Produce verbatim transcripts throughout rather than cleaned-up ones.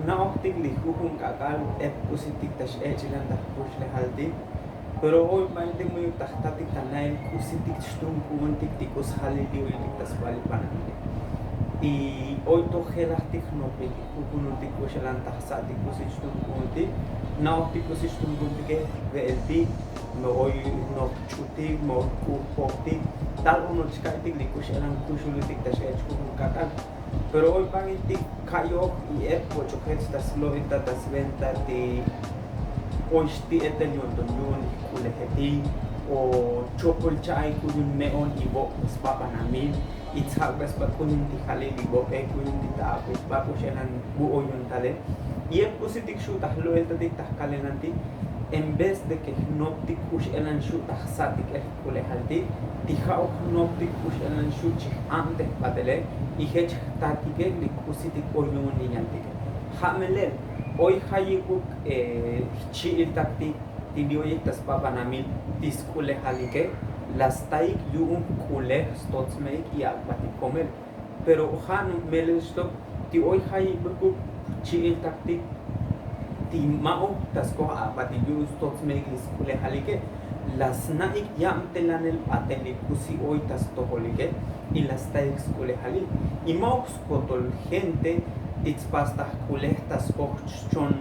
Na'ojtik li jujun k'ak'al ep k'usitik ta x'ech'ilan ta jkuxlejaltik. Pero oy ba'intik mu'yuk ta jtatik ta na'el k'usitik xtuun ku'untik ti k'usjalil li oyotik ta sbal li bananile. Y oy toj jelajtik jnopintik jujununtik k'uxelan ta jsa'tik k'usi xtuun ku'untik. Na'ojtik k'usi xtuun ku'untike, ve'eltik, me oy noj ch'utik, me oy k'u' jpojtik, tal onol chka'ytik li k'uxelan kuxulutik ta x'ech jujun k'ak'al. Pero oy ba'intik ka'yoj y ep boch'ojech ta slo'il ta ta sventa ti oy xti'etel yo'nton yu'un jk'ulejetik o chopol cha'ay k'u' yu'un me'on y vo' ta sba banamil y tsjakbe sba k'u' yu'un ti jalil y vok'e k'u' yu'un ti ta ak'uxba k'uxelan bu oy yu'un tale. Y ep k'usitik xu' ta jlo'eltatik ta jkalelantik, en vez de ke jnoptik k'uxelan xu' ta jsa'tik el jk'ulejaltik, ti ja'uk jnoptik k'uxelan xu' chi j'abtej jbatele y jech jtatike li k'usitik oy yu'un li yantike. Ja' melel oy jayibuk jchi'iltaktik ti li oyik ta sba banamil ti sk'ulejalike, la staik yu'un jk'ulej stotsmeik y ak'batik komel. Pero ja' melel xtok ti oy jayibuk jchi'iltaktik ti ma'uk ta skoj ak'batik yu'un stotsmeik li sk'ulejalike, la sna'ik yabtelanel batel li k'usi oy ta stojolike y la staik sk'ulejalil. Y ma'uk skotol gente ti tspas ta jk'ulej ta skoj chon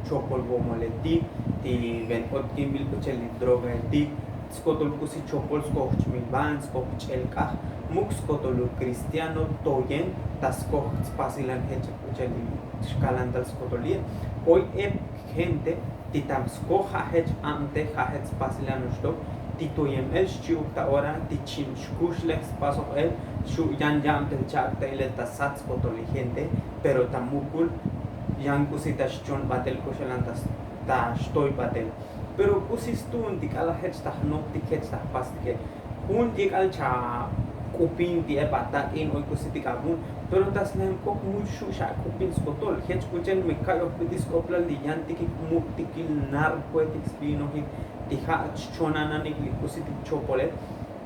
chopol vomoletik, ti ven k'ot kimbil k'uchel li drogaetik, skotol k'usi chopol skoj chmilban, skoj ch'elk'aj, muk skotol u kristiano toyen ta skoj tspasilan jech k'uchel li xkalantal skotol ye. Oy ep gente ti ta skoj ja' jech abtej ja' jech spasilan oxtok ti toyem el xchi'uk ta ora ti chim xkuxlej spasoj el, xu' yan yabtel cha'ak ta ilel ta sat skotol li gente, pero ta mukul yan k'usi ta xchon batel k'uxelan ta xtoy batel. Pero k'usi stu'un ti k'alal jech ta jnoptik jech ta jpastike. Jun yek'al cha k'upin ti ep atak'in oy k'usitik avun, pero ta snem k'ok mu xu' xa ak'upin skotol jech k'uchel me ka'yoj bit'il sk'oplal li yantikik muk'tikil narkoetik svinojik ti ja' chchonananik li k'usitik chopole.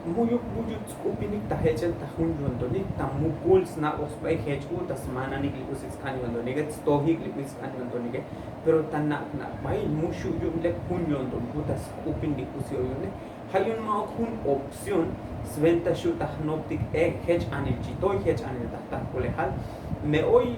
Mu'yuk mu'yuk tsk'upinik ta jech'el ta jun yontonik ta mukul snak'oj sbaik jech u ta smananik li k'usi tsk'an yontonike tstojik li k'usi tsk'an yontonike. Pero ta nak' nak'bail mu xu' yu'un lek jun yonton bu ta sk'upin li k'usi oyune. Ja' yu'un ma'uk jun opción sventa xu' ta jnoptik e jech anil chitoy jech anil ta jtaj k'ulejal. Me oy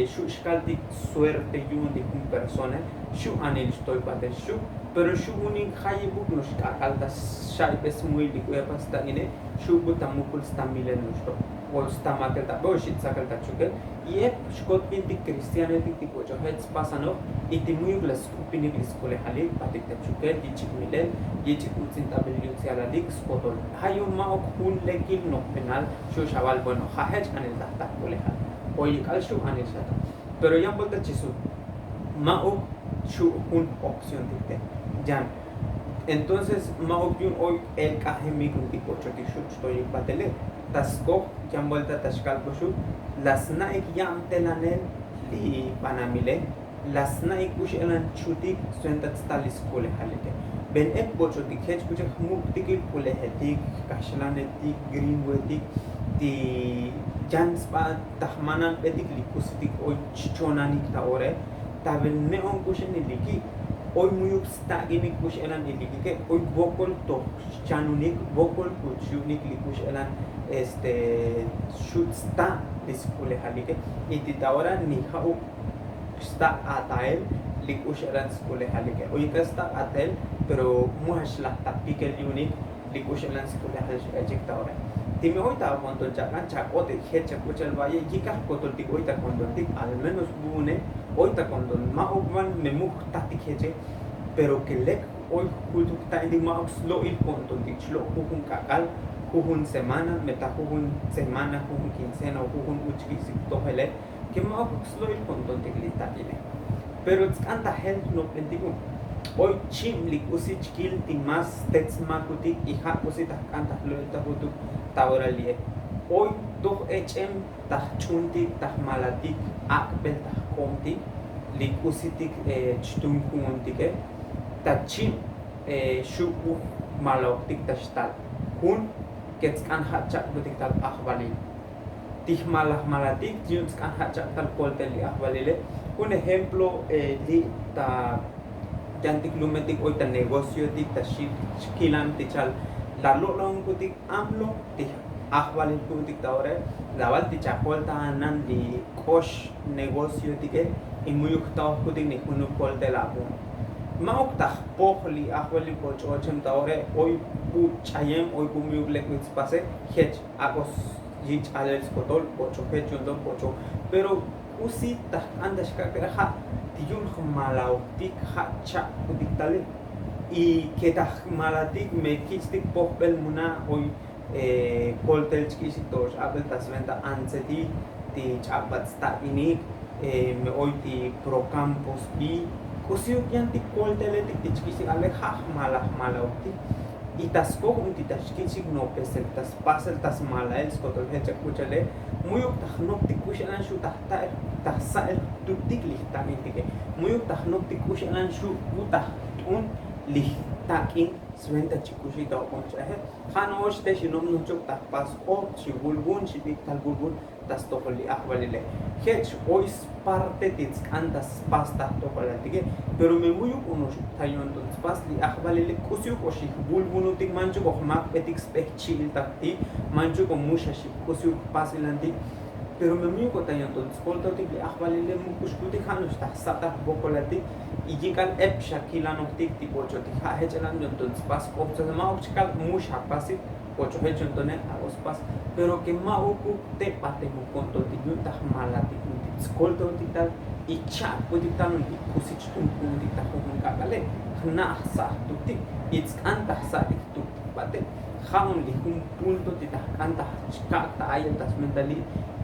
xu' xkaltik suerte yu'un li jun persona xu' anil xtoy batel xu'. Pero xu' unin jayibuk no'ox k'ak'al ta xaibe smuil li k'u' ep astak'ine xu' bu ta mukul sta milel no'ox to o sta makel ta be o xi' tsakel ta chukel. Y ep xkotbintik kristianoetik ti boch'ojech spasanoj y ti mu'yuk la sk'upinik li sk'ulejalik batik ta chukel yich'ik milel yich'ik utsint'abil yuts'yalalik skotol. Ja' yu'un ma'uk jun lekil nojpenal xu' xa bal bueno ja' jech anil ta jtaj k'ulejal o yek'al xu' anil xa ta. Pero yan buelta chisut ma'uk xu' jun opción tik te yan. Entonces ma'uk yu'un oy el k'ajemik jun ti boch'otik xu' chtoyik batele. Ta skoj yan buelta ta xkal k'uxuk la sna'ik yabtelanel li banamile, la sna'ik k'uxelan chutik sventa tstal li sk'ulejalike. Ben ep boch'otik jech k'uchel jmuk'tikil k'ulejetik jkaxlanetik gringoetik ti yan sba ta jmananbetik li k'usitik oy chchonanik ta ore. Ta ben me'on k'uxen ilikik oy mu'yuk stak'inik k'uxelan ilikike oy vokol toj xchanunik vokol kuch yu'unik li k'uxelan este xu' sta li sk'ulejalike. Y ti ta ora ni ja'uk xta' atael li k'uxelan sk'ulejalike o yek'al xta' atael pero mu ja' xlaj ta pikel yu'unik li k'uxelan sk'ulejal x'ech'ik ta ora. Ti me oy ta akonton chak'an chak'otik jech chak'uchal baye yik'aj kotoltik oy ta kontontik al menos bu une oy ta konton ma'uk ban me mu jtatik jeche. Pero ke lek oy jkutuk ta intik ma'uk slo'il kontontik chlo' jujun k'ak'al jujun semana me ta jujun semana jujun kinsena o jujun uchkisik tojele ke ma'uk slo'il kontontik li tak'ine. Pero tsk'an ta jel jnop'entik u oy chib li k'usi chkil ti mas tet smakutik y ja' k'usi ta jk'an ta jlo'il ta jutuk ta ora li'e. Oy toj ech'em ta jch'untik ta jmalatik ak'bel ta jk'obtik li k'usitik chtuun ku'untike ta chib xu' u jmaloktik ta xtal jun ke tsk'an ja' chak'butik ta k'ajvalil. Ti jmala jmalatik yu'un tsk'an ja' cha'tal koltel li ajvalile. Jun ejemplo, li' ta yantik lumetik oy ta negociotik ta xi' xkilan ti chal la lo'lonkutik amlo ti ajvalil ku'untik ta ore. Laval ti chajol ta anan li k'ox negociotike y muyuk jtaojkutik ni junuk koltel avun. Ma'uk ta jpoj li ajvalil koch'o chem ta ore, oy bu ch'ayem oy bu muyuk lek' vit spase. Jech ak'os yich'alel skotol koch'o jech yu'un to koch'o. Pero k'usi ta jk'an ta xkak'e ja' ti yu'un jmalaotik ja' cha'kutik tale. Y ke ta jmalatik me kich'tik pojbel muna' oy koltel chkich'tik to x'abel ta sventa antsetik ti ch'abbat stak'inik, me oy ti prokampo sbi. K'usiuk yantik kolteletik ti chkich'tik ale ja' jmala jmalaotik. Y ta skoj un ti ta xkich'tik nopesel ta spasel ta smalael skotol jech akuchale. Muyuk ta jnoptik k'ux elan xu' ta jsa'el jtuktik li jtak'intike. Muyuk ta jnoptik k'ux elan xu' u ta jt'un li jtak'in sventa chikuxi ta ok'on ch'aje. Ja' no'ox te xinop nochok ta jpas k'op xivulvun xibik tal vulvun ta stojol li ajvalile. Jech oy sparte ti tsk'an ta spas ta jtokolaltike. Pero me muyuk onox ta yo'nton spas li ajvalile k'usiuk oxijvulvunutik manchuk ojmakbetik sbe jchi'iltak ti. Manchuk omuxaxik k'usiuk jpas ilantik. Pero me muyuk ota yo'nton skoltotik li ajvalile muk'uxkutik ja' no'ox ta jsa'taj jvokolatik. Y yik'al ep xa kilanojtik ti boch'otik ja' jech elan yo'nton spas k'op tsa ma'uk chkal muxapasik. Koch'ojech yo'ntone ak'o spas. Pero ke ma'ukuk te batemuk ko'nton ti yu'un ta jmalatik un ti tskoltotik tal y cha'kutik tal un ti k'usi chtunk'u'untik ta jujun k'ak'ale. Jna' jsa' jtuktik y tsk'an ta jsa'tik jtuktik bate. Ja' un li jun punto ti ta jk'an ta chkak' ta ayel ta sventa li'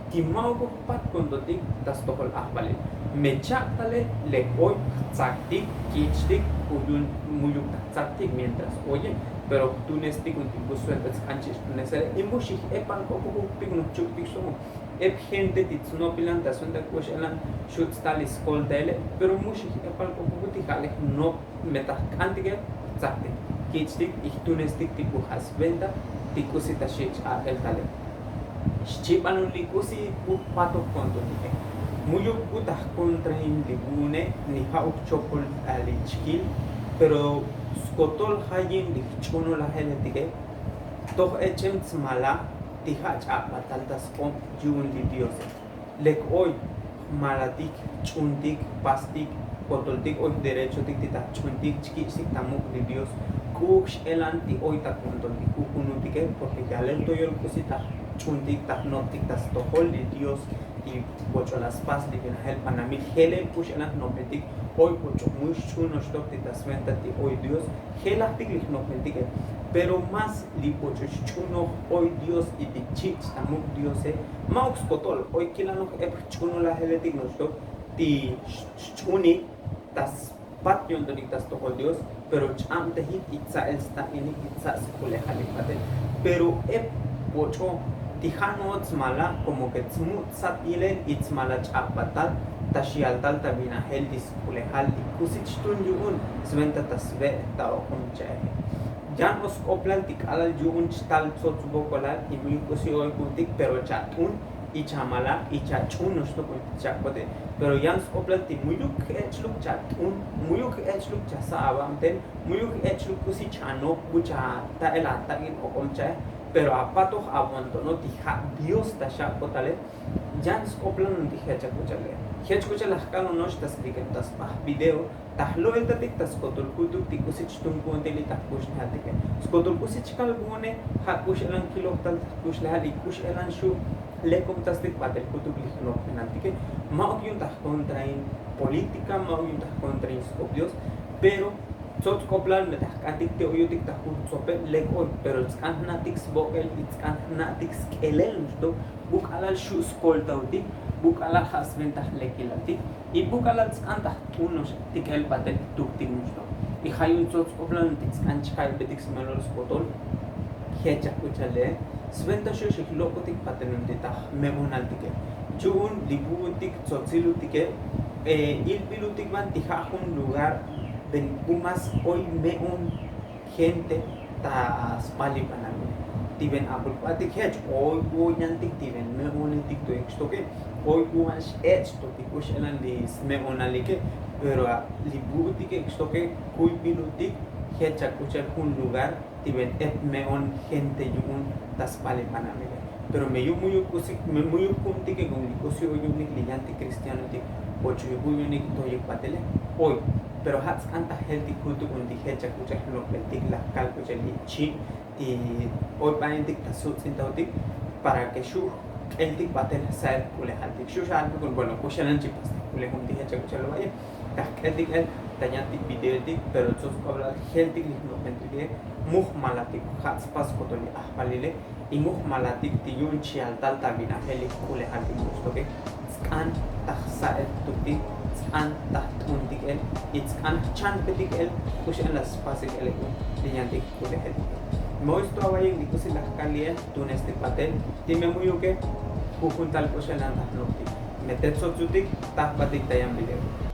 ti ma'ukuk jpat ko'ntotik ta stojol ajvalil. Me cha'ktale lek oy jtsaktik kich'tik u yu'un muyuk ta jtsaktik mientras oye. Pero jtunestik un ti bu sventa tsk'an chi' xtunesele y muxij epal k'opukuk tik nojchuktik xtomo. Ep gente ti tsnopilan ta sventa k'ux elan xu' tstal li skoltele. Pero muxij epal k'opukuk ti ja' lek nop me ta jk'antike jtsaktik kich'tik y jtunestik ti bu ja' sventa ti k'usi ta xi' ch'abel tale. Xchibalun li k'usi bu jpatok ko'ntonike. Muyuk bu ta jkontrain li bu'une ni ja'uk chopol ta li chkil. Pero skotol ja' yin li jch'unolajeletike toj ech'em tsmala ti ja' ch'abbatal ta sk'ob yu'un li diose. Lek oy jmalatik jch'untik jpastik jkotoltik oy jderechotik ti ta jch'untik chkich'tik ta muk' li dios. K'u'uk x'elan ti oy ta ko'nton ti jujunutike porke yalel to yol k'usi ta jch'untik ta jnoptik ta stojol li dios. Ti boch'o la spas li binajel panamil jelel k'u x'elan jnopintik oy boch'o muy xch'un noxtok ti ta sventa ti oy dios. Jelajtik li jnopintike. Pero más li boch'o xch'unoj oy dios y ti chich' ta muk' diose. Ma'uk skotol oy kilanoj ep jch'unolajeletik noxtok ti xch'unik ta spat yo'ntonik ta stojol dios. Pero ch'abtejik y tsa'el stak'inik y tsa' sk'ulejalik batel. Pero ep boch'o ti ja' no'ox smala komo ke tsmutsat yilel y tsmala ch'abbatal ta xyaltal ta binajel ti sk'ulejal ti k'usi chtun yu'un sventa ta sve' ta ok'om cha'eje. Yan o sk'oplal ti k'alal yu'un chtal tsots vokolal y muyuk k'usi oy ku'untik pero chat'un y chamala y chach'un noxtok un chak'ote. Pero yan sk'oplal ti muyuk ech'luk chat'un muyuk ech'luk chasa' avabten muyuk ech'luk k'usi chanok bu chata'el atak'in ok'om cha'e. Pero apatoj abontono ti ja' dios ta xak'otale. Yan sk'oplal un ti jech akuchale jech kuchal laj k'al ono'ox ta slikem ta sba jvideo ta jlo'eltatik ta skotol kutuk ti k'usi chtunk'u'untik li ta jkuxlejaltike. Skotol k'usi chkal bu'une ja' k'u x'elan kilojtal ta jkuxlejal y k'u x'elan xu' lekomtastik batel kutuk li jnopinaltike. Ma'uk yu'un ta jkontrain polítika ma'uk yu'un ta jkontrain sk'op dios. Pero tsots k'oplal me ta jk'antik ti oyotik ta jun tsope lek oy pero tsk'an jna'tik svok'el y tsk'an jna'tik sk'elel noxtok bu k'alal xu' skoltaotik bu k'alal ja' sventa jlekilaltik y bu k'alal tsk'an ta jt'un noxtik el batel jtuktik noxtok. Y ja' yu'un tsots k'oplal notik tsk'an chka'elbetik smelol skotol jech ajk'uchalee sventa xu' xijlok'otik batel notik ta jme'onaltike. Yu'un li bu'utik tsotzilutike ilbilutik ban ti ja' jun lugar ben bu más oy me'on gente ta sba li bananil. Ti ven abulb'atik jech oy k'u yantik ti ven me'onetik to ek xtoke. Oy k'u an x'ech' to ti k'u x'elan li sme'onalike. Pero li bu'utike xtoke kuy bilutik jech chak k'u cha'el jun lugar ti ven ep me'on gente yu'un ta sb'al li banabile. Pero me yu' mu'yuk k'usi me mu'yuk ku'untike kun li k'usi oy yu'unik li yantik kristianotik o chu'yuk u'yunik to yik patele. Oy, pero ja' tsk'an ta jeltik jutuk un ti jech chak k'u cha'el jnopbeltik laj kal k'u cha'el li chi' ti oy b'aentik ta sutz'intaotik para ke xu' k'eltik batel sa'el k'ulejaltik xu' xa'altik un bueno k'u xelan chi pastik k'ulejun ti jech chak k'u cha'el lo b'aye. Ta jk'eltik el ta yantik videoetik pero tsots k'oblal jeltik li jnopbeltike. Mujmalatik ja' tspas koto li ajbalile y mujmalatik ti yu'un chi altal ta vinajel li jk'ulejaltik muxtoke. Tsk'an ta jsa'el tuktik, tsk'an ta jt'untik el y tsk'an jchanpetik el k'u x'elan spasik el ek'u li yantik jk'ulejaltike. Moy sto awaye li k'usi laj kal li el tunestik batel ti me mu'yuke jujun tal k'u x'elan ta jnoptik. Me te tsotsutik ta jbatik ta yan video.